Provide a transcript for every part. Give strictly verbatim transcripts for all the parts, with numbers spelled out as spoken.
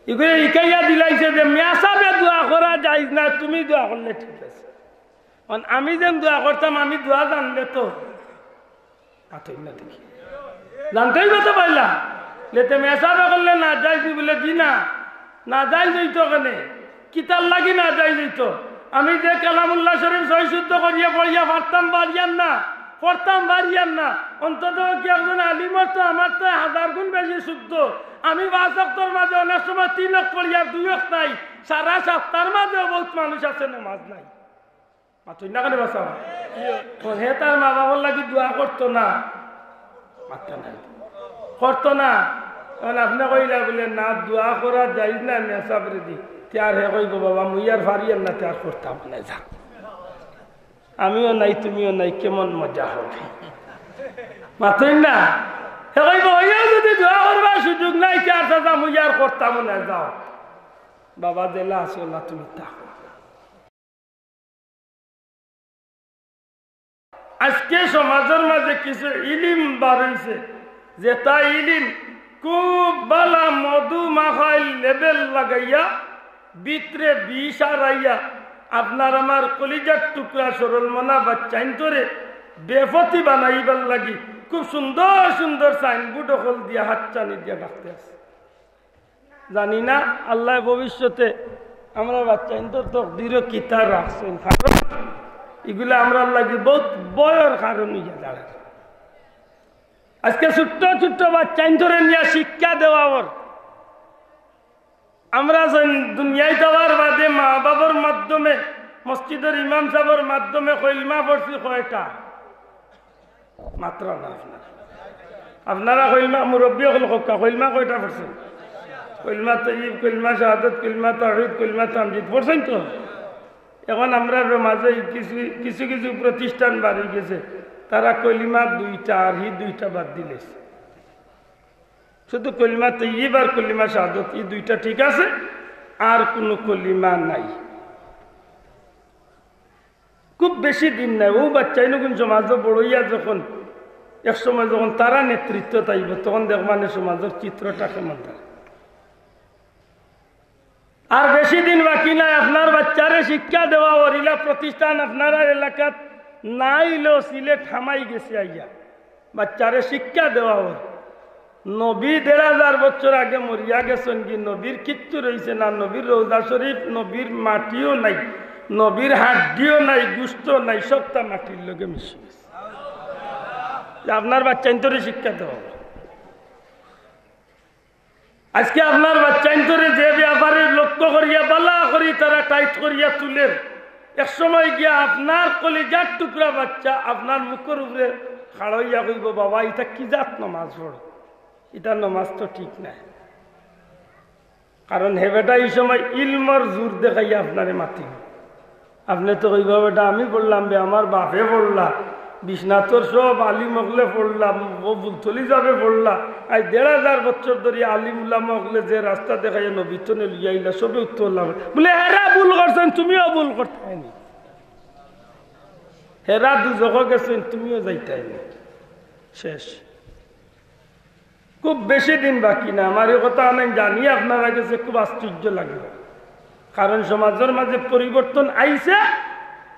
ইগুরে হিকাইয়া দিলাইছে যে মেসাবে দোয়া করা জায়েজ না, তুমি দোয়া করলে ঠিক আছে। কারণ আমি যেন দোয়া করতাম, আমি দোয়া জানলে তো মাতইন না দেখি। জানতেই কথা পাইলা। লেতে মেসাবে করলে না জায়েজ নি বলে, জি না, না জায়েজ অইতো কেনে? কিতার লাগি না জায়েজ অইতো? আমি যে কালামুল্লাহ শরীফ সহি শুদ্ধ করিয়া পড়িয়া পারতাম পারিয়ার না, পড়তাম পারিয়ার না, অন্তত কি একজন আলিমর তো আমার তো হাজার গুণ বেশি শুদ্ধ। আমি পাঁচ ওয়াক্তর মাঝে অনেক সময় তিন ওয়াক্ত পড়িয়ার দুই ওয়াক্ত নাই, সারা সপ্তাহর মাঝেও বহুত মানুষ আছে নমাজ নাই। মাতইন না কেনে বাঁচাও? ও হে তার মা বাবার লাগি দোয়া করতো না, মাততা নাই, করতো না। এখন আপনে কইলা বলে না, দোয়া করা জায়েজ না মেসাবরে দি, তে আর হে কইবো, বাবা মুই আর পারিয়ার না, তে আর করতাম না, যা। আমিও নাই, তুমিও নাই, কেমন মজা হবে? মাতইন না। হে কইবো, অইয়াও যদি দোয়া করবার সুযোগ নাই, তে আর চাচা মুই আর করতাম না, যাও। বাবা যেলা আছো অলা তুমি থাকো। আজকে সমাজর মাঝে কিছু ইলিম বার অইছে, যেটা ইলিম খুব বালা মধু মাখাইল লেবেল লাগাইয়া ভিতরে বিষ আরাইয়া আপনার আমার কলিজার টুকরা সরল মনা বাচ্চাইন্তরে বেপথি বানাইবার লাগি খুব সুন্দর সুন্দর সাইনবোর্ড অকল দিয়া হাতছানি দিয়া ডাকতে আছে। জানি না আল্লায় ভবিষ্যতে আমরার বাচ্চাইন্তর তকদিরো কিতা রাখছইন, কারণ ইগুলা আমরার লাগি বহুত ভয়র কারণ অইয়া দাঁড়ায়। আজকে ছোট্ট ছোট্ট বাচ্চাইন্তরে নিয়া শিক্ষা দেওয়া অর। আমরা যেন দুনিয়াত আওয়ার বাদে মা বাবার মাধ্যমে, মসজিদর ইমাম সাবর মাধ্যমে কলমা পড়ছি কয়টা? মাতরা না আপনারা। আপনারা কলমা, মুরব্বি অকল কউক্কা, কলমা কয়টা পড়ছইন? কলমা তৈয়ব, কলমা শাহাদত, কলমা তাওহীদ, কলমা তামজিদ পড়ছইন তো? এখন আমরার মাঝে কিছু কিছু কিছু প্রতিষ্ঠান বার অইগেছে, তারা কলমা দুইটা আর হি দুইটা বাদ দিলাইছে। শুধু কলিমা তৈয়ব আর কলিমা শাহাদত, ই দুইটা ঠিক আছে, আর কুনু কলিমা নাই। খুব বেশি দিন নাই, অউ বাচ্চাইন অগুন সমাজো বড় অইয়া যখন, এক সময় যখন তারা নেতৃত্বত আইবো, তখন দেখবানে সমাজর চিত্রটা কেমন থাকে। আর বেশি দিন বাকি নাই, আপনার বাচ্চারে শিক্ষা দেওয়া অর। ইলা প্রতিষ্ঠান আপনারার এলাকাত না অইলেও সিলেট হামাই গেছে আইয়া। বাচ্চারে শিক্ষা দেওয়া অর। নবী দেড় হাজার বছর আগে মরিয়া গেছইন গি, নবীর কিচ্ছু রইছে না, নবীর রওজা শরীফ, নবীর মাটিও নাই, নবীর হাড্ডিও নাই, গুস্ত নাই, সবটা মাটির লগে মিশি গেছে। যে আপনার বাচ্চাইন্তরে শিক্ষা দেওয়া অর। আজকে আপনার বাচ্চাইন্তরে যে ব্যাপারে লক্ষ্য করিয়া বালা করি তারা টাইট করিয়া তুলের, এক সময় গিয়া আপনার কলিজার টুকরা বাচ্চা আপনার মুখর উপরে খাড়া অইয়া কইবো, "বাবা, ইটা কি জাত নমাজ পড়ো? ইটা নমাজ তো ঠিক নায়।" কারণ হে বেটা ই সময় ইলমর জোর দেখাইয়া আপনারে মাতিবো। আপনে তো কইবা, "বেটা, আমি পড়লাম বে, আমার বাপে পড়লা, বিশ্বনাথর সব আলিম অকলে পড়লা, ও ফুলতলি সাবে পড়লা, আইজ দেড় হাজার বছর ধরি আলিম উলামা অকলে যে রাস্তা দেখাইয়া নবীর তনে লইয়া আইলা, সবে উত্তর লাভ।" বুলে, "হেরা ভুল করছইন, তুমিও ভুল করতায় নি। হেরা দুজখো গেছইন, তুমিও যাইতায় নি।" শেষ। খুব বেশি দিন বাকি না। আমার ই কথা আমি জানি আপনারার গেছে খুব আশ্চর্য লাগে, কারণ সমাজর মাঝে পরিবর্তন আইছে,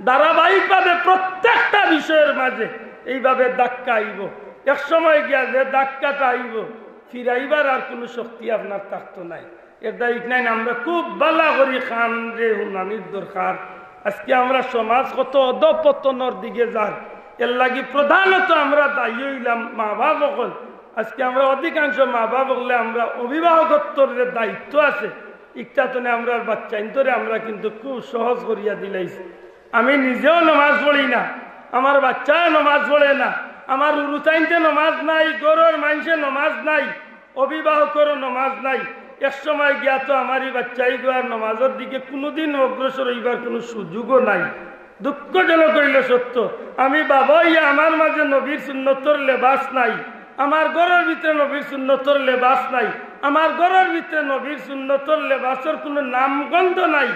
ধারাবাহিকভাবে প্রত্যেকটা বিষয়র মাঝে এইভাবে ধাক্কা আইবো। এক সময় গিয়া যে ধাক্কাটা আইবো, ফিরাইবার আর কুনু শক্তি আপনার থাকতো নায়। এর দায়িক নাই, আমরা খুব বালা করি কানরে হুনানির দরকার। আজকে আমরা সমাজ কত অধঃপতনর দিকে যার, এর লাগি প্রধানত আমরা দায়ী অইলাম মা বাপ অকল। আজকে আমরা অধিকাংশ মা বাপ অকলে আমরা অভিভাবকত্বর যে দায়িত্ব আছে, ইকটা তনে আমরার বাচ্চাইন্তরে আমরা কিন্তু খুব সহজ করিয়া দিলাইছি। আমি নিজেও নমাজ পড়ি না, আমার বাচ্চাও নমাজ পড়ে না, আমার উরুতাইন্তে নমাজ নাই, ঘরর মাইনষে নমাজ নাই, অভিভাবকরও নমাজ নাই। এক সময় গিয়া তো আমার ই বাচ্চাইগু আর নমাজর দিকে কুনুদিন অগ্রসর অইবার কুনু সুযোগও নাই। দুঃখজনক অইলো সত্য, আমি বাবা অইয়া আমার মাঝে নবীর সুন্নতর লেবাস নাই, আমার ঘরর ভিতরে নবীর সুন্নতর লেবাস নাই, আমার ঘরর ভিতরে নবীর সুন্নতর লেবাসর কুনু নামগন্ধ নাই।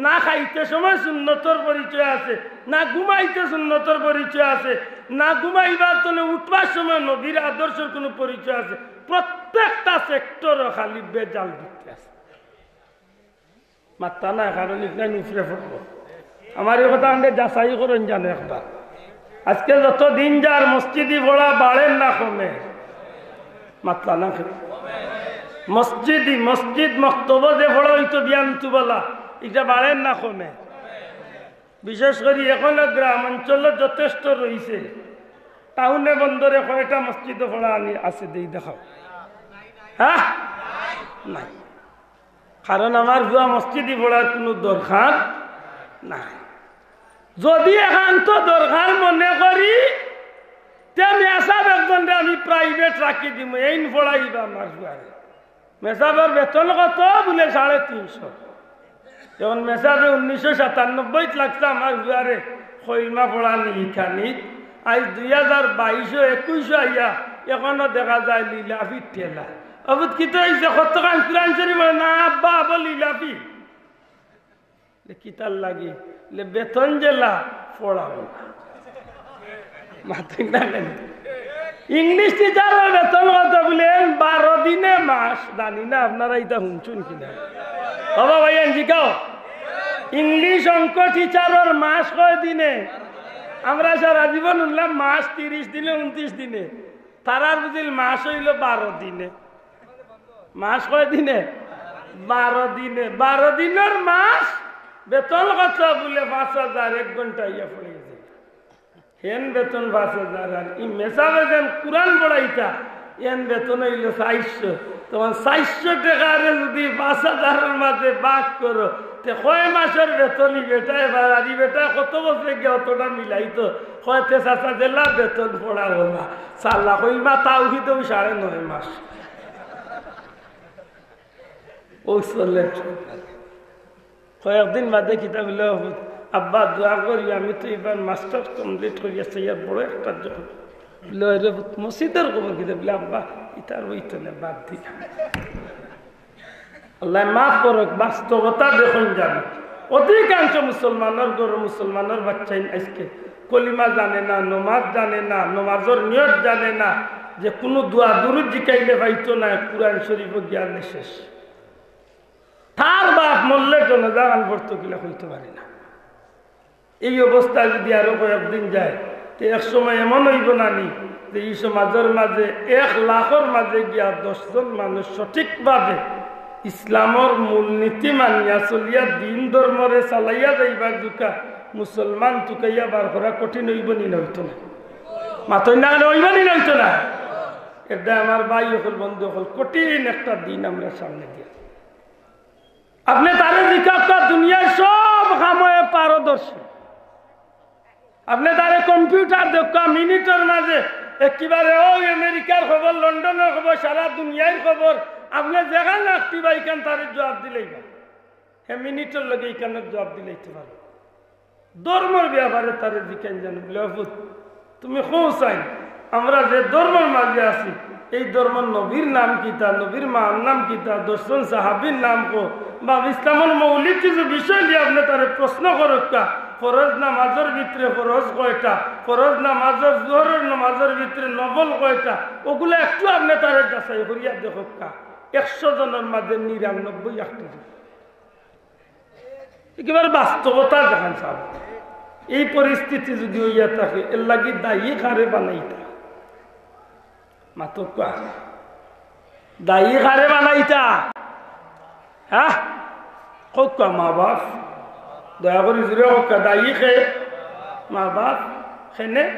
না খাইতে সময় সুন্নতর পরিচয় আছে, না ঘুমাইতে সুন্নতর পরিচয় আছে, না ঘুমাইবার তনে উঠবার সময় নবীর আদর্শর কুনু পরিচয় আছে। প্রত্যেকটা সেক্টরো খালি ভেজাল ঢুকতে আছে। মাত্তা নাই, কারণ ইখান উপরে পড়বো। আমার এই কথা আনতে যাচাই করইন জানো একবার। আজকে যত দিন যার মসজিদি পড়া বাড়ের না কমের? মাত্তা না কেনে? মসজিদি, মসজিদ মক্তব যে পড়া অইতো বিয়ান তুবলা, ইটা বাড়ের না কমের? বিশেষ করি এখনো গ্রাম অঞ্চলো যথেষ্ট রইছে। টাউনে বন্দরে কয়টা মসজিদো পড়া আনি আছে দেই দেখাও? হ্যাঁ, নাই। কারণ আমার পুয়া মসজিদি পড়ার কুনু দরকার নাই। যদি একান্ত দরকার মনে করি, তে মেসাব একজনরে আমি প্রাইভেট রাখি দিমু, এইন পড়াইবা আমার পুয়ারে। মেসাবর বেতন কত? বুলে সাড়ে তিনশো। যখন মেসাবে উনিশশো সাতানব্বইত লাগছে আমার পুয়ারে কলমা পড়ানি ইখানিত, আইজ দুই হাজার বাইশো একুশো আইয়া এখনো দেখা যায় লিলাফির ঠেলা। অবুত কিতা অইছে? কতখান কুরআন শরীফ পড়ে না আব্বা, আবো লিলাফি। লে, কিতার লাগি? লে, বেতন যেলা, পড়াও না। মাতইন না কেনে? ইংলিশ টিচারর বেতন কত বুলে? বারো দিনে মাস। জানি না আপনারা ইতা হুনছইন কিনা। বাবা ভাই, আন জিকাও। ইংলিশ অঙ্ক টিচারর মাস কয় দিনে? আমরা সারা জীবন হুনলাম মাস তিরিশ দিনে, ঊনত্রিশ দিনে। তারার বুঝিল মাস অইলো বারো দিনে। মাস কয় দিনে? বারো দিনে। বারো দিনর মাস, বেতন কত বুলে? পাঁচ হাজার, এক ঘন্টা ইয়া পড়ে গেছে। হেন বেতন পাঁচ হাজার, আর ই মেসাবে যেন কুরআন পড়াইতা, এন বেতন অইলো চাইরশো। তখন চাইরশো টেকারে যুদি পাঁচ হাজারর মাঝে ভাগ করো, তে কয় মাসর বেতন ই বেটায় পার, আর ই বেটায় কত বছরে গিয়া অতটা মিলাইতো? কয়, তে চাচা যেলা বেতন পড়াও না। সাল্লা কইমা তাওহিদও সাড়ে নয় মাস। ও চলে। কয়েকদিন বাদে কিতা বুলে, "আব্বা, দোয়া করি, আমি তো ইবার মাস্টার্স কমপ্লিট করি আছে, ইয়ার বড় একটা জব।" বুলে, "ওই রে, মসজিদর খবর কিতা?" বুলে, "আব্বা, ইতার অইতো না, বাদ দিলাম।" আল্লায় মাফ করউক, বাস্তবতা দেখইন জানো। অধিকাংশ মুসলমানর ঘরো মুসলমানর বাচ্চাইন আইজকে কলিমা জানে না, নমাজ জানে না, নমাজর নিয়ত জানে না, যে কুনু দোয়া দুরুদ জিকাইলে পাইতো না, কুরআন শরীফও জ্ঞানে শেষ। তার বাপ মরলে জানাজা খান পড়তো কিলা কইতো পারি না। এই অবস্থা যুদি আরো কয়েকদিন যায়, তে এক সময় এমন অইবো না নি যে ই সমাজর মাঝে এক লাখর মাঝে গিয়া দশ জন মানুষ সঠিকভাবে ইসলামর মূলনীতি মানিয়া চলিয়া দিন ধর্মরে চালাইয়া যাইবার জুকা মুসলমান তুকাইয়া বার করা কঠিন অইবো নি না অইতো না? মাতইন না কেনে, অইবো নি না অইতো না? এরদায় আমার ভাই অকল, বন্ধু অকল, কঠিন একটা দিন আমরার সামনে দিয়া। আপনে তারে জিকাউক্কা, দুনিয়ার সব কামো এ পারদর্শী। আপনে তারে কম্পিউটার দেউক্কা, মিনিটর মাঝে একেবারে অউ আমেরিকার খবর, লন্ডনর খবর, সারা দুনিয়ার খবর, আপনে যেখান রাখতে বা ইখান তারে জুয়াব দিলাইবা। হে মিনিটর লগে ইখানর জুয়াব দিলাইতে পারে। ধর্মর ব্যাপারে তারে জিকাইন জানো, বুলে, "ও পুত, তুমি কও চাইন, আমরা যে ধর্মর মাঝে আছি, এই ধর্মর নবীর নাম কিতা, নবীর মার নাম কিতা, দশ জন সাহাবীর নাম কও, বা ইসলামর মৌলিক কিছু বিষয় নিয়া আপনে তারে প্রশ্ন করউক্কা, ফরজ নামাজর ভিতরে ফরজ কয়টা, ফরজ নামাজর, জোহরর নামাজর ভিতরে নফল কয়টা, অগুলা একটু আপনে তারে যাচাই করিয়া দেখউক্কা।" একশো জনর মাঝে নিরানব্বই আটটি জন। একেবারে বাস্তবতা দেখান সাব। এই পরিস্থিতি যুদি অইয়া থাকে, এরলাগি দায়ী কারে বানাইতা? মাতউক্কা। দায়ী কারে বানাইতা? হ্যাঁ? কউক্কা, মা বাপ। দয়া করি জুরে কউক্কা, দায়ী কে? মা বাপ। কেনে?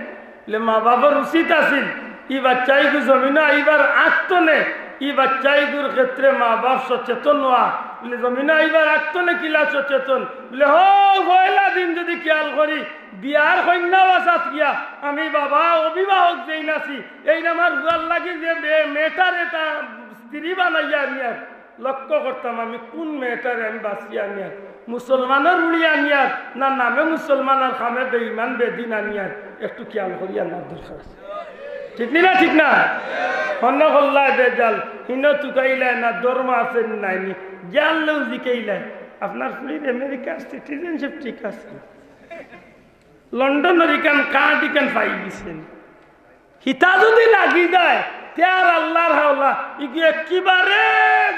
বুলে, মা বাপর উচিত আছিল, ই বাচ্চাইগু জমিনো আইবার আগতনে, ই বাচ্চাইগুর ক্ষেত্রে মা বাপ সচেতন অওয়া। বুলে, জমিনো আইবার আগতনে কিলা সচেতন? বুলে, হউ পয়লা দিন যুদি খিয়াল করি, বিয়ার কইন্যা বাসাত গিয়া, আমি বাবা অভিভাবক যেইন আছি, এইন আমার পুয়ার লাগি যে বে-, মেয়েটারে তা স্ত্রী বানাইয়া আনিয়ার, লক্ষ্য করতাম আমি কুন মেয়েটারে আমি বাছিয়া আনিয়ার, মুসলমানর উড়িয়া আনিয়ার, না নামে মুসলমান আর কামে বেঈমান বেদিন আনিয়ার, একটু খিয়াল করিয়া আনার দরকার আছে। ঠিক নি না? ঠিক না? অন্য হল্লায় বেজাল, হিনো তুকাইলায় না, ধর্ম আছে নি নাই নি, জানলেও জিকাইলায়, "আপনার ফুড়ির আমেরিকার সিটিজেনশিপ ঠিক আছে? লন্ডনর ইখান কার্ড ইখান পাই গেছেন?" হিতা যুদি লাগি যায়, তে আর আল্লার হাওলা, ইগু একেবারে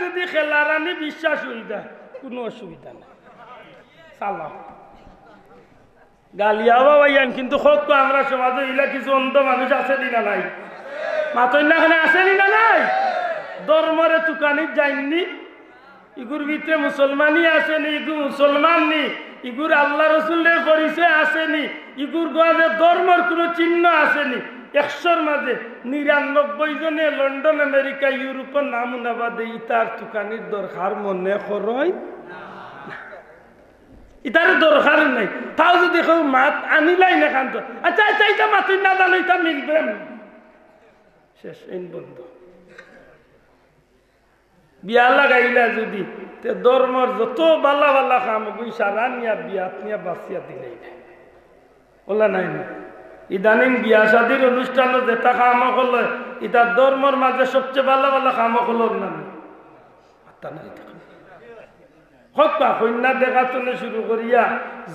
যুদি খেলারানি বিশ্বাস অই যায়, কুনু অসুবিধা নাই, চালাও। গালিয়া বাবা ইয়ান, কিন্তু কউক্কা, আমরার সমাজো ইলা কিছু অন্ধ মানুষ আছে নি না নাই? মাতইন না কেনে, আছে নি না নাই? ধর্মরে তুকানিত যাইন নি? ইগুর ভিতরে মুসলমানি আছে নি? ইগু মুসলমান নি? ইগুর আল্লাহ রসুলর পরিচয় আছে নি? ইগুর গজে ধর্মর কুনু চিহ্ন আছে নি? একশোর মাঝে নিরানব্বই জনে লন্ডন, আমেরিকা, ইউরোপর নাম হুনা বাদে ইতার তুকানির দরকার মনে করইন না। ইতার দরকার নাই। তাও যদি কেউ মাত আনিলাই না কান্ত, আচ্ছা, আচ্ছা, ইটা মাতইন না জানো, ইটা মিলবে না। শেষ, এইন বন্ধ। বিয়া লাগাইলা যদি, তে ধর্মর যত বালা বালা কাম অগুইন সারা নিয়া বিয়াত নিয়া বাছিয়া দিলাইলা। অলা নায় নি? ইদানিং বিয়া শাদির অনুষ্ঠানো যেতা কাম অকল অয়, ইতা ধর্মর মাঝে সবচে বালা বালা কাম অকল অর না নি? মাতইন না কেনে। কউক্কা, কইন্যা দেখা থনে শুরু করিয়া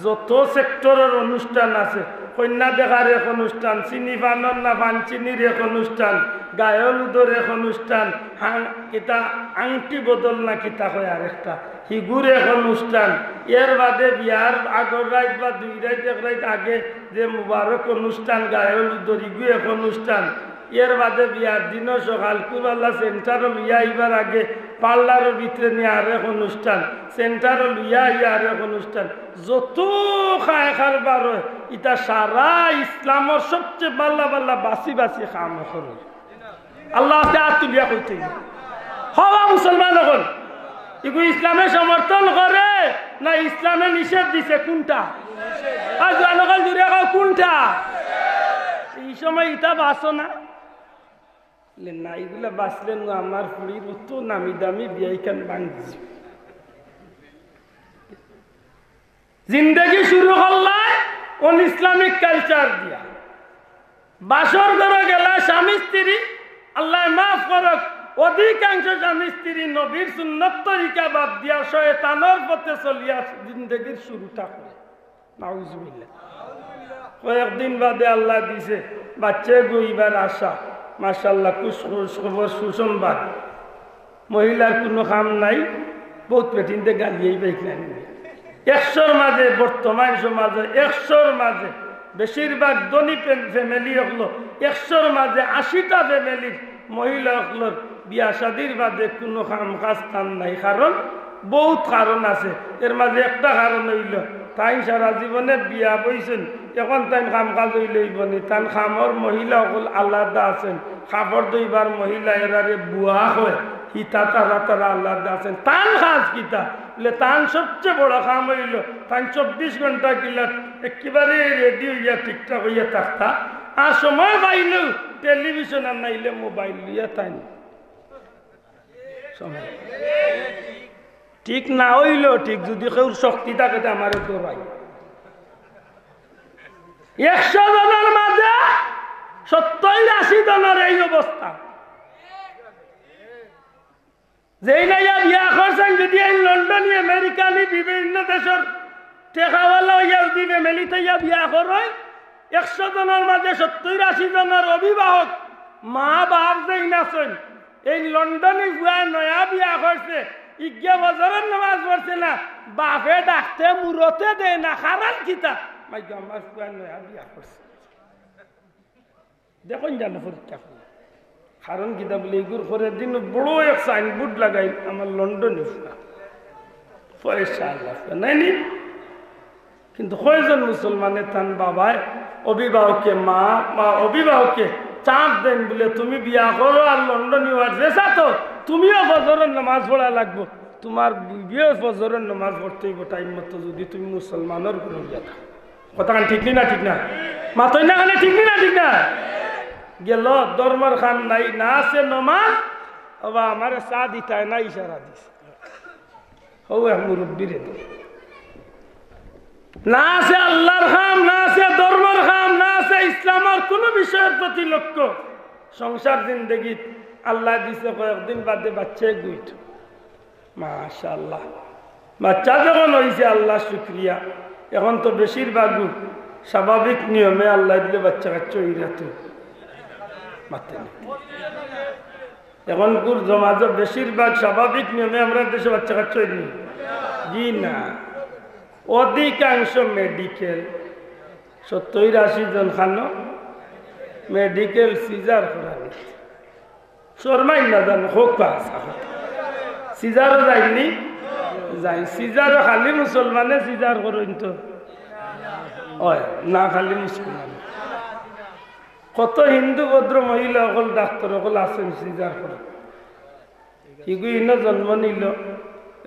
যত সেক্টরর অনুষ্ঠান আছে, কইন্যা দেখার এক অনুষ্ঠান, চিনি পানর না পান চিনির এক অনুষ্ঠান, গায়ে হলুদর এক অনুষ্ঠান, হাং-, কিতা আংটি বদল না কিতা কয় আরেকটা, হিগুর এক অনুষ্ঠান, এর বাদে বিয়ার আগর রাইত বা দুই রাইত এক রাইত আগে যে মুবারক অনুষ্ঠান, গায়ে হলুদর ইগু এক অনুষ্ঠান, এর বাদে বিয়ার দিনও সকাল কুবালা সেন্টারো লইয়া আইবার আগে পার্লারর ভিতরে নিয়া আরেক অনুষ্ঠান, সেন্টারো লইয়া আইয়া আরেক অনুষ্ঠান। যত খায় কারবার অয়, ইতা সারা ইসলামর সবচে বালা বালা বাছি বাছি কাম অকল অয়। আল্লার ওয়াস্তে আত তুলিয়া কইতে অইবো। হবা মুসলমান অকল, ইগু ইসলামে সমর্থন করে না ইসলামে নিষেধ দিছে? কুনটা? আর জনগণ জুড়ে কও কুনটা? ই সময় ইতা বাছো না? বলে, না, ইগুলা বাছলে নু আমার ফুড়ির অত নামি দামি বিয়াইখান ভাঙ্গি যিবো। জিন্দেগি শুরু করলায় অন ইসলামিক কালচার দিয়া। বাসর ঘরো গেলা স্বামী স্ত্রী, আল্লায় মাফ করউক, অধিকাংশ স্বামী স্ত্রী নবীর সুন্নত তরিকা বাদ দিয়া শয়তানর পথে চলিয়া জিন্দেগির শুরুটা করে। নাউজুবিল্লাহ। কয়েকদিন বাদে আল্লায় দিছে, বাচ্চায় গইবার আশা, মাশাআল্লাহ, খুশ খুশ খবর, সুসংবাদ। মহিলার কুনু কাম নাই, বউত বেটিন্তে গালিয়াই বাইক নাই। একশোর মাঝে, বর্তমান সমাজো একশোর মাঝে বেশিরভাগ ধনী ফ্যা-, ফ্যামিলি অকল, একশোর মাঝে আশিটা ফ্যামিলির মহিলা অকলর বিয়া শাদির বাদে কুনু কাম কাজ তান নাই, কারণ বউত কারণ আছে। এর মাঝে একটা কারণ অইলো, তাইন সারা জীবনে বিয়া বইছইন, এখন তাইন কাম কাজ অইলে অইবো নি, তান কামর মহিলা অকল আলাদা আছইন, কাপড় ধইবার মহিলা এরারে বুয়া কয়, কিতা তারা তারা আলাদা আছইন, তান কাজ কিতা? বলে, তান সবচে বড় কাম অইলো, তান চব্বিশ ঘন্টা কিলা একেবারে রেডি অইয়া ঠিকঠাক অইয়া থাকতা, আর সময় পাইলেউ টেলিভিশন আর নাইলে মোবাইল লইয়া তাইন সময়। ঠিক না অইলেও ঠিক, যদি কেউর শক্তি থাকে তে আমারে দৌড়াই। একশো জনর মাঝে সত্তইর আশি জনর এই অবস্থা। যেইন আইয়া বিয়া করছইন, যদি এইন লন্ডনী, আমেরিকানি, বিভিন্ন দেশর টেকাওয়ালা অইয়া যদি ফ্যামিলিত আইয়া বিয়া করইন, একশো জনর মাঝে সত্তইর আশি জনর অভিভাবক, মা বাপ যেইন আছইন, এইন লন্ডনী পুয়ায় নয়া বিয়া করছে, ইগিয়ে ফজরর নামাজ পড়ছে না, বাপে ডাকতে মুরতে দেয় না, কারণ কিতা? মাইগো, আমার পুয়ায় নয়া বিয়া করছে। দেখইন জানো পরীক্ষা করি। কারণ কিতা বলে, ইগুর পরের দিন বড় এক সাইনবোর্ড লাগাইল, আমার লন্ডনী পুয়া। পয়সা আল্লাহ নাইনি। কিন্তু কয়জন মুসলমানে তান বাবায়, অভিভাবকে, মা, মা অভিভাবকে চাপ দেন বলে, তুমি বিয়া করো আর লন্ডনী অওয়ার যে চাতো, তুমিও ফজরর নামাজ পড়া লাগবো, তোমার বিবিও ফজরর নামাজ পড়তে অইবো টাইম মতো, যদি তুমি মুসলমানর ঘরো বিয়া থাকো। কথাখান ঠিক নি না ঠিক না? মাতইন না কেনে, ঠিক নি না ঠিক না? গেল, ধর্মর কাম নাই, না আছে নমাজ, ওবা আমারে চা দিতায় না, ইশারা দিছে। হউ এক মুরব্বিরে দে। না আছে আল্লার কাম, না আছে ধর্মর কাম, না আছে ইসলামর কুনু বিষয়র প্রতি লক্ষ্য। সংসার জিন্দেগিত আল্লায় দিছে কয়েকদিন বাদে বাচ্চায় গুইত। মাশাআল্লাহ। বাচ্চা যখন অইছে, আল্লার শুকরিয়া। এখন তো বেশিরভাগউ স্বাভাবিক নিয়মে আল্লায় দিলে বাচ্চা কাচ্চা অইরা তো মাতে না। এখনকুর সমাজো বেশিরভাগ স্বাভাবিক নিয়মে আমরার দেশো বাচ্চা কাচ্চা অইরা নি। জি না, অধিকাংশ মেডিকেল, সত্তর আশি জন খানো মেডিকেল সিজার করা নিছে। শর্মাই না জানো, হোক পাস। সিজারও যাইনি, যাই। সিজারও খালি মুসলমানে সিজার করইন তো? অয় না, খালি মুসলমান। কত হিন্দু ভদ্র মহিলা অকল, ডাক্তার অকল আছইন সিজার করে। ইগু ইনো জন্ম নিল।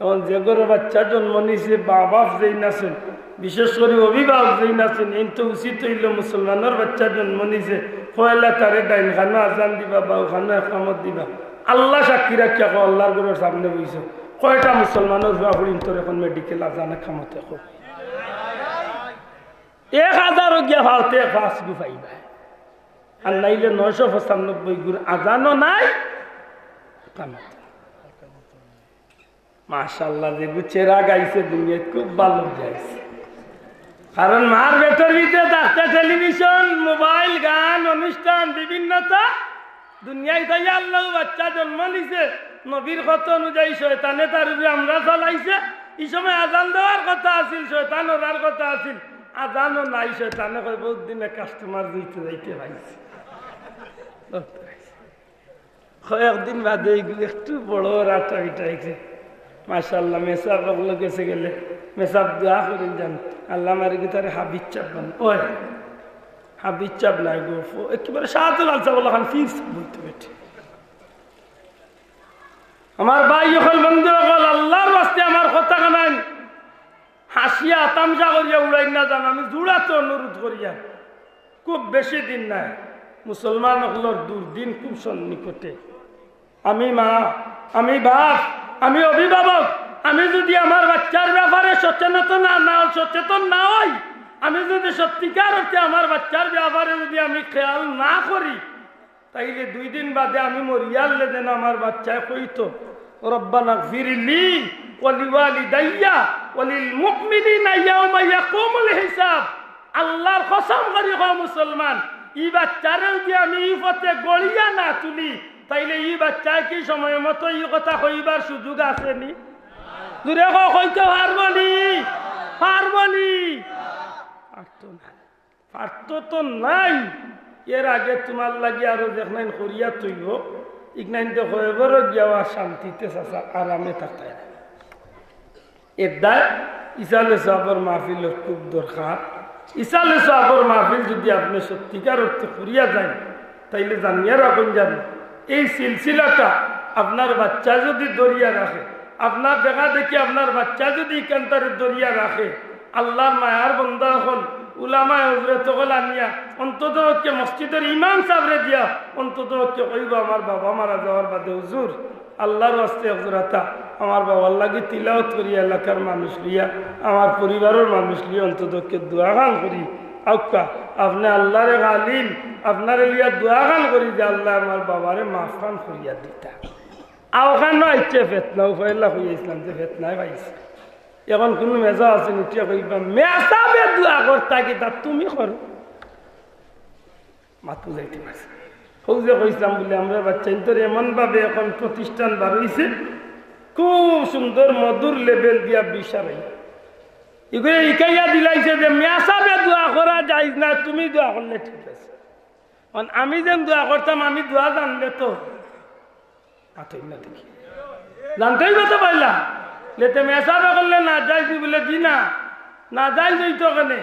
এখন যে ঘরো বাচ্চা জন্ম নিছে, মা বাপ যেইন আছইন, বিশেষ করি অভিভাবক যেইন আছইন, এইন তো উচিত অইলো মুসলমানর বাচ্চা জন্ম নিছে, পয়লা তারে ডাইন খানো আজান দিবা, বাউ খানো একামত দিবা। আল্লা সাক্ষী রাখিয়া কও, আল্লার ঘরর সামনে বইছো, কয়টা মুসলমানর পুয়া পুড়িন্তর এখন মেডিকেল আজান একামতে কও? এক হাজারও গিয়া ফালতে পাঁচ গু পাইবা। আর নাইলে নয়শো পঁচানব্বই গুর আজানও নাই, একামত। মাশাআল্লাহ, যেগু চেরা গাইছে দুনিয়াত, খুব ভালা গাইছে। কারণ মার পেটর ভিতরে থাকতে টেলিভিশন, মোবাইল, গান, অনুষ্ঠান, বিভিন্নতা। দুনিয়াত আইয়া আল্লায় বাচ্চা জন্ম নিছে, নবীর কথা অনুযায়ী শয়তানে তার উপরে হামলা চালাইছে। ই সময় আজান দেওয়ার কথা আছিল, শয়তান ওরার কথা আছিল, আজানও নাই। শয়তানে কয়, "বউত দিনে কাস্টমার দিতে যাইতে পাইছি।" কয়েকদিন বাদে ইগু একটু বড় রাটা উঠাইছে। মাশাআল্লাহ, মেসাব অকল গেছে গেলে, মেসাব দোয়া করিন যান, "আল্লাহ আমার ইগু তারে হাফিজ সাব বানাইন।" ওই হাফিজ সাব নায় গো, ফ-, একেবারে শাহজালাল সাব অলা খান পীর সাব বলতে বেটি। আমার ভাই অকল, বন্ধু অকল, আল্লার ওয়াস্তে আমার কথা খানাইন হাসিয়া তামশা করিয়া উড়াইন না যান, আমি জুড়াত অনুরোধ করিয়ার। খুব বেশি দিন নাই, মুসলমান অকলর দুর্দিন খুব সন্নিকটে। আমি মা, আমি বাপ, আমি অভিভাবক, আমি যুদি আমার বাচ্চার ব্যাপারে সচেতন না, না, সচেতন না অই, আমি যুদি সত্যিকার অর্থে আমার বাচ্চার ব্যাপারে যুদি আমি খেয়াল না করি, তাইলে দুই দিন বাদে আমি মরিয়ারলে যেন আমার বাচ্চায় কইতো, "রব্বানা গফিরলি ওয়ালিওয়ালিদাইয়া ওয়ালিল মুমিনিনা ইয়াউমা ইয়াকুমুল হিসাব।" আল্লার কসম করি কও মুসলমান, ই বাচ্চারে যুদি আমি ই পথে গড়িয়া না তুলি, তাইলে ই বাচ্চায় কি সময় মতো ই কথা কইবার সুযোগ আছেনি? জুরে কও, কইতে পারবো নি? পারবো নি? পারতো না। পারতো তো নাই। এর আগে তুমার লাগি আরো যেখানাইন করিয়া থইবো, ইখানাইন তো কয়বরো গিয়াও আর শান্তিতে চাচা আরামে থাকতায় না। এর দায় ইসালে সওয়াবর মাহফিলর খুব দরকার। ইসালে সওয়াবর মাহফিল যুদি আপনে সত্যিকার অর্থে করিয়া যাইন, তাইলে জানিয়া রাখইন যান, এই সিলসিলাটা আপনার বাচ্চায় যুদি ধরিয়া রাখে, আপনার দেখা দেখি আপনার বাচ্চায় যুদি ইখানতারে ধরিয়া রাখে, আল্লার মায়ার বন্দা অকল, উলামায়ে হজরত অকল আনিয়া, অন্তত পক্ষে মসজিদর ইমাম সাবরে দিয়া, অন্তত পক্ষে কইবো, "আমার বাবা মারা যাওয়ার বাদে হুজুর, আল্লার ওয়াস্তে এক জোড়াতা আমার বাবার লাগি তিলাওয়াত করি, এলাকার মানুষ লইয়া, আমার পরিবারর মানুষ লইয়া অন্তত পক্ষে দোয়া খান করি।" আউক্কা, আপনে আল্লার এক আলিম, আপনারে লইয়া দোয়া খান করি যে আল্লায় আমার বাবারে মাফ খান করিয়া দিতা। আউখানো আইছে ফেতনা, উফাইল্লা কইয়া ইসলাম যে ফেতনায় পাইছে। এখন কুনু মেজা আছে, উঠিয়া কইবা, "মেসাবে দোয়া করতা কিতা, তুমি করো।" মাত বুঝাইতে পারছি। হউ যে কইছিলাম বলে, আমরা বাচ্চাইন্তরে এমন ভাবে এখন প্রতিষ্ঠান বার অইছে, খুব সুন্দর মধুর লেভেল দিয়া বিশারাই। ইগুয়ে ইকাইয়া দিলাইছে যে মেসাবে দোয়া করা জায়েজ না, তুমি দোয়া করলে ঠিক আছে। কারণ আমি যেন দোয়া করতাম, আমি দোয়া জানলে তো মাতইন না দেখি। জানতেই কথা পাইলা। লেতে মেসাবে করলে না জায়েজ নি বলে, জি না, না জায়েজ অইতো কেনে?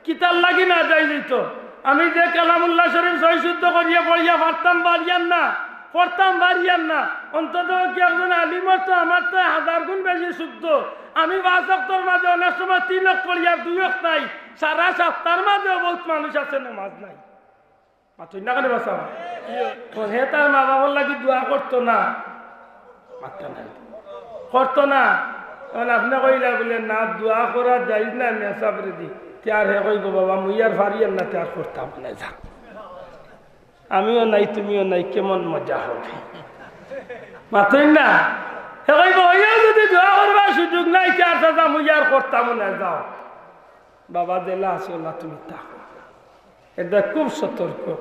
কিতার লাগি না জায়েজ অইতো? আমি যে কালামুল্লাহ শরীফ সহি শুদ্ধ করিয়া পড়িয়া পারতাম পারিয়ার না, পড়তাম পারিয়ার না, অন্তত কি একজন আলিমর তো আমার তো হাজার গুণ বেশি শুদ্ধ। আমি পাঁচ ওয়াক্তর মাঝে অনেক সময় তিন ওয়াক্ত পড়িয়ার দুই ওয়াক্ত নাই, সারা সপ্তাহর মাঝেও বহুত মানুষ আছে নমাজ নাই। মাতইন না কেনে বাঁচাও? তো হে তার মা বাবার লাগি দোয়া করতো না, মাততা নাই, করতো না। এখন আপনে কইলা বলে, "না, দোয়া করা জায়েজ না, মেসাবরে দি।" তে আর হে কইবো, "বাবা, মুই আর পারিয়ার না, তে আর করতাম না, যা।" আমিও নাই, তুমিও নাই, কেমন মজা হবে? মাতইন না? হে কইবো, "অইয়াও যুদি দোয়া করবার সুযোগ নাই, তে আর চাচা, মুই আর করতাম না, যাও।" বাবা যেলা আছে, অলা তুমি থাকো। এটা খুব সতর্ক।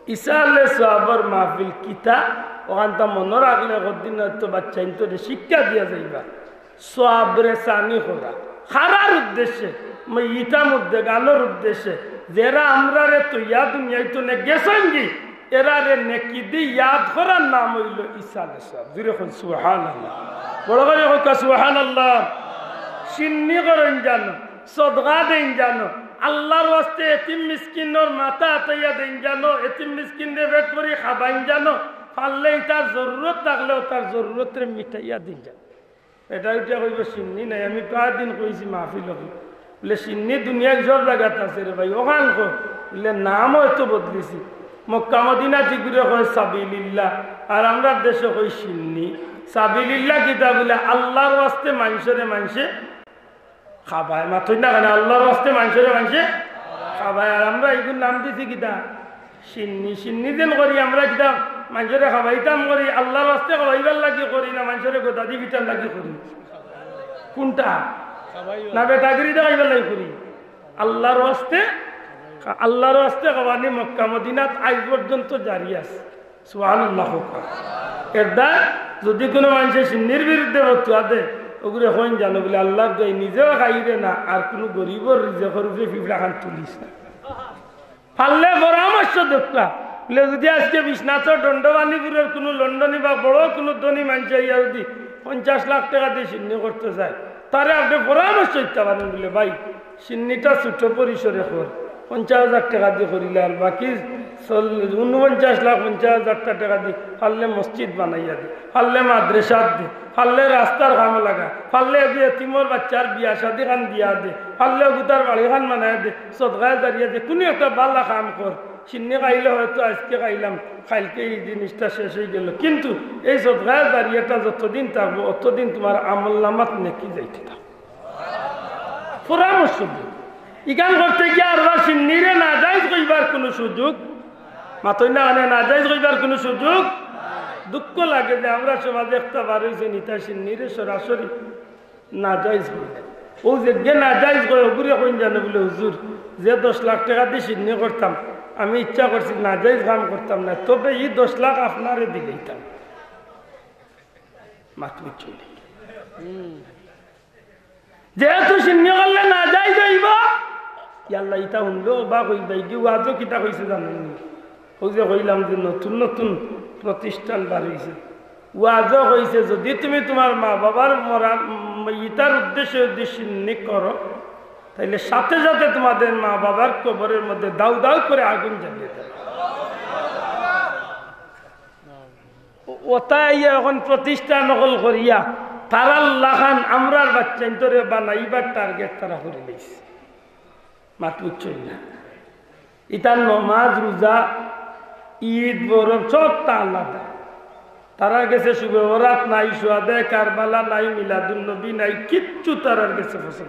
ইসালে সওয়াবর মাহফিল কিতা, অখানতা মনো রাখলে একদিন হয়তো বাচ্চাইন্তরে শিক্ষা দিয়া যাইবা। সওয়াবরে চানি করা, কারার উদ্দেশ্যে, মইতা মুর্দেগানর উদ্দেশ্যে, যেরা আমরারে থইয়া দুনিয়াইত নে গেছইনগি, এরারে নেকি দি ইয়াদ করার নাম অইলো ইসালে সওয়াব। জুরে কইন সুবহানাল্লাহ। বড় করি কউক্কা সুবহানাল্লাহ। শিন্নি করইন জানো, সদকা দেইন জানো, আল্লার ওয়াস্তে এতিম মিসকিনর মাথা আতাইয়া দেইন জানো, এতিম মিসকিনরে পেট ভরি খাবাইন জানো, পারলে ইতার জরুরত থাকলেও তার জরুরতরে মিটাইয়া দেইন জানো। এটা উঠে কইব শিন্নি নাই। আমি প্রায় দিন কইছি মাহফিল, বুলে শিন্নি দুনিয়ার সব জাগাত আছে রে ভাই, অখান কো? বুলে নামও এত বদলিছি। মক্কা মদিনা দিগুরে কয় সাবিলিল্লাহ, আর আমরার দেশে কই শিন্নি। সাবিলিল্লাহ কিতা? বুলে আল্লার ওয়াস্তে মানষরে মানষে খাবায়। মাতইন না কেনে? আল্লার ওয়াস্তে মানষরে মানষে খাবায়, আর আমরা ইগুর নাম দিছি কিতা? শিন্নি। শিন্নি যেন করি আমরা কিতা মানষরে খাবাইতাম করি, আল্লার ওয়াস্তে খাবাইবার লাগি করি না, মানষরে গদাদি পিটার লাগি করি? কুনটা? না বেটাগিরি দেখাইবার লাগি করি? আল্লার ওয়াস্তে, আল্লার ওয়াস্তে খাবানি মক্কা মদিনাত আইজ পর্যন্ত জারি আছে। সুবহানাল্লাহ কউক্কা। এরদায় যুদি কুনু মানষে শিন্নির বিরুদ্ধে ফতোয়া দে, অগুরে কইন জানো বুলে আল্লার দোয়াই নিজেও খাইরে না, আর কুনু গরিবর রিজেকর উপরে ফিফড়া খান তুলিস না। পারলে পরামর্শ দেউক্কা। বুলে যুদি আইজকে বিশ্বনাথর দণ্ডবাণীপুরর কুনু লন্ডনী বা বড় কুনু ধনী মানষে আইয়া যুদি পঞ্চাশ লাখ টেকা দি শিন্নি করতে চায়, তারে আপনে পরামর্শ দিতা পারইন বুলে, ভাই, শিন্নিটা ছোট পরিসরে কর, পঞ্চাশ হাজার টেকা দি করিলে আর বাকি চল-, ঊনপঞ্চাশ লাখ পঞ্চাশ হাজার টেকা দি পারলে মসজিদ বানাইয়া দে, পারলে মাদ্রাসাত দে, পারলে রাস্তার কামো লাগা, পারলে এগু এতিমর বাচ্চার বিয়া শাদি খান দিয়া দে, পারলে অগুতার বাড়ি খান বানাইয়া দে, সদকায়ে জারিয়া দে, কুনু একটা ভালা কাম কর। শিন্নি খাইলে হয়তো আইজকে খাইলাম, কাইলকে ই জিনিসটা শেষ অইগেলো, কিন্তু এই সদকায়ে জারিয়াটা যতদিন থাকবো, অতদিন তুমার আমলনামাত নেকি যাইতে থাকবো। পরামর্শ দে। ইখান করতে গিয়া আর বা শিন্নিরে নাজাইজ কইবার কুনু সুযোগ, মাতইন না কেনে, নাজাইজ কইবার কুনু সুযোগ। দুঃখ লাগে যে আমরার সমাজে একটা বার অইছে, ইতা শিন্নিরে সরাসরি নাজাইজ কইলে। অউ যেগিয়ে নাজাইজ কয়, অগুরে কইন জানো বুলে, হুজুর, যে দশ লাখ টেকা দি শিন্নি করতাম, আমি ইচ্ছা করছি নাজাইজ কাম করতাম না, তবে ই দশ লাখ আপনারে দিলাইতাম। মাত বুঝছইন নি? যেহেতু শিন্নি করলে নাজাইজ অইবো, ইয়াল্লা, ইতা হুনলে অবাক অইবা, ইগু ওয়াজো কিতা কইছে জানইন নি? অউ যে কইলাম যে নতুন নতুন প্রতিষ্ঠান বার অইছে, ওয়াজো কইছে, যুদি তুমি তুমার মা-বাবার মরা-, মইতার উদ্দেশ্যে যুদি শিন্নি করো, তাইলে সাথে সাথে তুমাদের মা-বাবার কবরর মধ্যে দাউ দাউ করি আগুন জ্বালিয়া দেবা। ও-, অতায় আইয়া অখন প্রতিষ্ঠান অকল করিয়া তারার লাখান আমরার বাচ্চাইন্তরে বানাইবার target তারা করিলাইছে। মাত বুঝছইন না? ইতার নমাজ, রুজা, ইদ, মহরম সবতা আলাদা। তারার গেছে শবে বরাত নাই, শুহাদায়ে কারবালা নাই, মিলাদুন নবী নাই, কিচ্ছু তারার গেছে পছন্দ।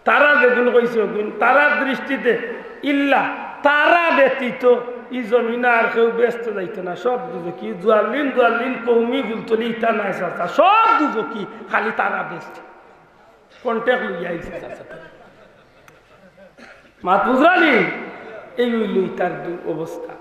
তারা যেগুন কইছে অগুন, তারার দৃষ্টিতে ইল্লা তারা ব্যতীত ই জমিনো আর কেউ বেহেস্তো যাইতো না, সব দুজখি। জুয়াল্লিন, জুয়াল্লিন, কওমি, ফুলতলি, ইতা নায় চাচা, সব দুজখি, খালি তারা বেহেস্তো। Contact লইয়া আইছে চাচা। মাত বুঝরা নি? এই অইলো ইতার দু-, অবস্থা।